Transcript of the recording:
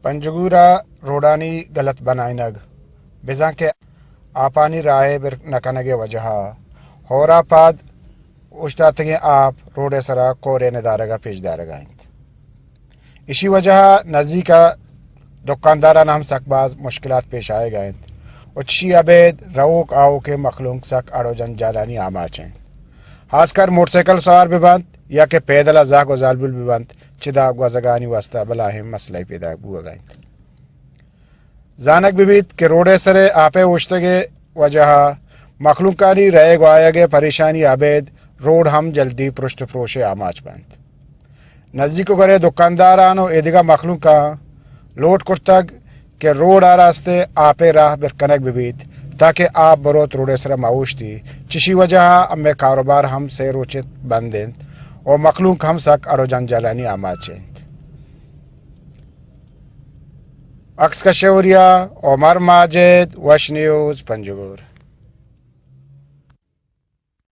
پنجگور ءَ روڈانی گلت بنائینگ، بزاں کہ آپانی راہ ءِ بر نہ کنگ ءِ وجہ ءَ ہور ءَ پد اوشتاتگیں آپ روڈ ءِ سرا کور ءِ ندارگ ءَ پیش دارگ ءَ انت۔ ایشی وجہ ءَ نزیک ءَ دکانداراں ہم سک باز مشکلات پیش آیگ ءَ انت و چشی ابید روک آوک ءِ مخلوق سک اڑ و جنجالانی آماچ انت۔ خاص کر موٹر سائیکل سوار بہ بنت یا کہ پیدل ءَ زہگ و زالبول بہ بنت، چدا گوزگانی واسطہ بلاہیں مسئلہ پیداک بوگ ءَ انت۔ زانگ بہ بیت کہ روڈ ءِ سر ءَ آپ ءِ اوشتگ ءِ وجہ ءَ مخلوقانی رہگ و آیگ ءِ پریشانی ابید روڈ ہم جلدی پرشت و پروش ءِ آماچ بنت۔ نزیک و گورے دکانداران و ایدگہ مخلوقاں لوٹ کرتگ کہ روڈ ءَ راست ءَ آپ ءِ راہ بر کنگ بہ بیت، تاکہ آپ بروت روڈ ءِ سرا مہ اوشتی۔ چشی وجہ ءَ ہمے کاروبار ہم سے روچ ءَ بند انت و مخلوق ہم سک اڑ و جنجالانی آماچ انت۔ عکس کش ءُ وریا، عمر ماجد، وش نیوز، پنجگور۔